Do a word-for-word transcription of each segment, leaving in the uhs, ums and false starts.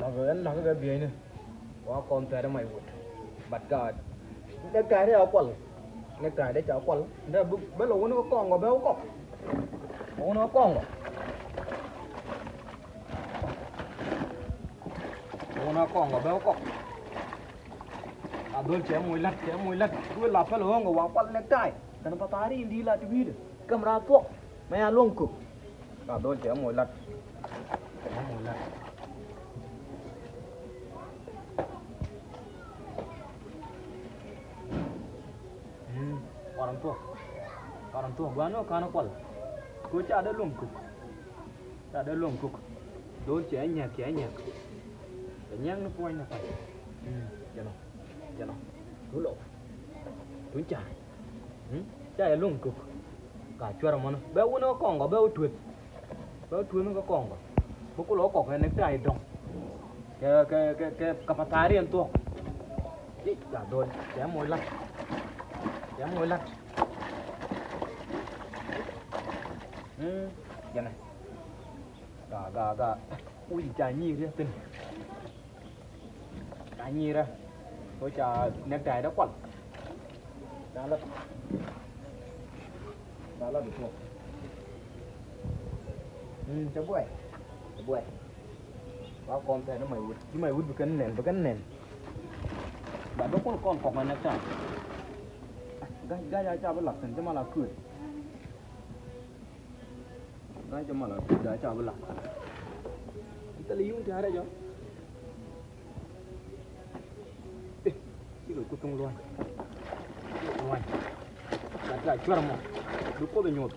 La̱k ɛn la̱k kɛ bieyni. Wa kɔn thɛɛr in may wut. But God. Nɛk ta̱a̱ dee ca kual. Nɛk ta̱a̱ dee ca kual. Dee bi, bi lɛ wun kä kɔŋ gɔ bɛ wä kɔk. Wun kä kɔŋ gɔ. Wun kä kɔŋ gɔ bɛ wä kɔk. A dhol cɛ moc la̱t, cɛ moc la̱t. Duel la pɛl ɣöŋ gɔ wa kual nɛk ta̱a̱. Kɛn pa tha̱a̱r in di la ti wi̱i̱dɛ. Käm raar thuɔ̱k. Mɛ ya luɔ̱ŋ kök. Ka dhol cɛ moc la̱t. Cɛ moc la̱t. Mm. Kuaran thuɔ̱k. Kuaran thuɔ̱k. Gua̱n ni ɣä ka̱n kual. Ko ca dee luɔ̱ŋ kök. Ca dee luɔ̱ŋ kök. Dhol cɛ nyɛk, cɛ nyɛk. Cɛ nyɛk ni puɔ̱ny ni pay. Mm. Jɛnɔ. Jɛnɔ. Kulo. Tun ca. Mm? Ca yɛ luŋ kök. Ka cuɛr mɔnɔ. Bɛ wun kä kɔŋ gɔ, bɛ wä tueth. Bɛ wä tueth kä kɔŋ gɔ. Bä kulɔ kɔk kɛ nɛk ta̱a̱ i̱ dɔŋ. Kɛ, kɛ, kɛ, kɛ, kɛ pa tha̱a̱r in thuɔ̱k. I̱, ka dhol. Cɛ moc la̱t. Cɛ moc la̱t. Mm, jɛnɛ. Ga, ga, ga. Wi̱i̱ ca nyi̱i̱r yɛ thi̱n. Ca nyi̱i̱rä. Ko ca nɛk ta̱a̱ dee kual. Ca lat. Ca lat bi tuɔk. Mm, cɛ buay. Cɛ buay. Wa kɔn thɛɛr ni may wut. Ci may wut bi kɛn nɛn, bi kɛn nɛn. Ba bi kun kɔn kɔk ma nɛk ta̱a̱. Ga̱c, ga̱c a ca bi lak thi̱n, cɛ ma la kuël. Ga̱a̱c jɛ mal a tuc ga̱a̱c ca bi la. Thilɛ yi̱w ti arɛ jɔ. Eh, ci kɛ kuth thuŋ lua̱ny. Lua̱ny. Gat ca cuɛr mɔ. Du kuoth nyuɔth.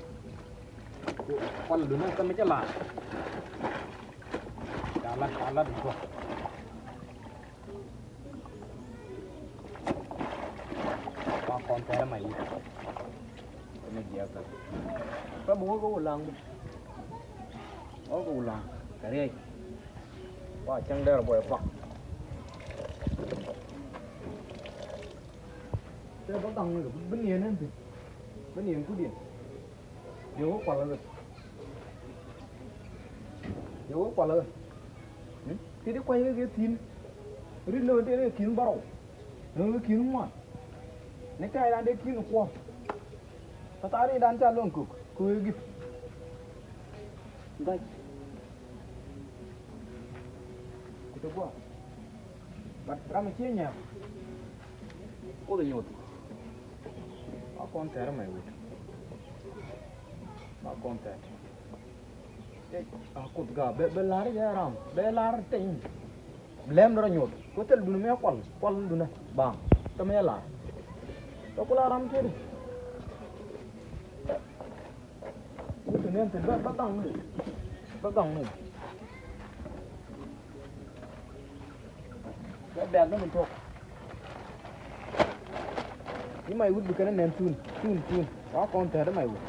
Kual dun nɛ kɛmɛ cɛ laar. Ca lat, ca lat in tuɔk. Wa kɔn thɛɛr may wut. Kɛ mi jiɛk kɛ. Kɛ bi wä kɛ wulaŋ. Wä kɛ wulaŋ. Kɛ riɛc. Wa cäŋ dɛr bɔy pak. Tɛ bä gaŋ ni kɛ bi niɛn ɛn bi. Bi niɛn kudiɛn. Yɛ wä kualä kɛ. Yɛ wä kualä kɛ. Hmm? Ti di kuay kɛ kɛ thi̱n. Ri nöö ti di kɛ thi̱n bärɔw. Nöö kɛ thi̱n ŋuan. Ni kɛɛdan dee thi̱n kuɔr. Kä tha̱a̱r i̱dan ca lo̱ŋ kök kɛ wee gip. Ga̱c. Ku te gua̱a̱. But ram mi cie nyɛɛk. Kuoth nyuɔth. Ba kɔn thɛɛr mɛ wut. Ba kɔn thɛɛr. Ɛ, a kuoth ga bɛ, bɛ lar jɛ ram. Bɛ lar teny. Lɛm dɔrɔ nyuɔth. Ko thil duni mɛ kual. Kual duni. Ba. Tɛ mɛ lar. Tɛ kula ram tiri. Wut ni ɛn thil bä, bä gaŋ ni. Bä gaŋ ni. Bɛ bɛl ni mi tuɔk. Ni may wut bi kɛn nɛn thun, thun, thun. Wa kɔn thɛɛr ni may wut.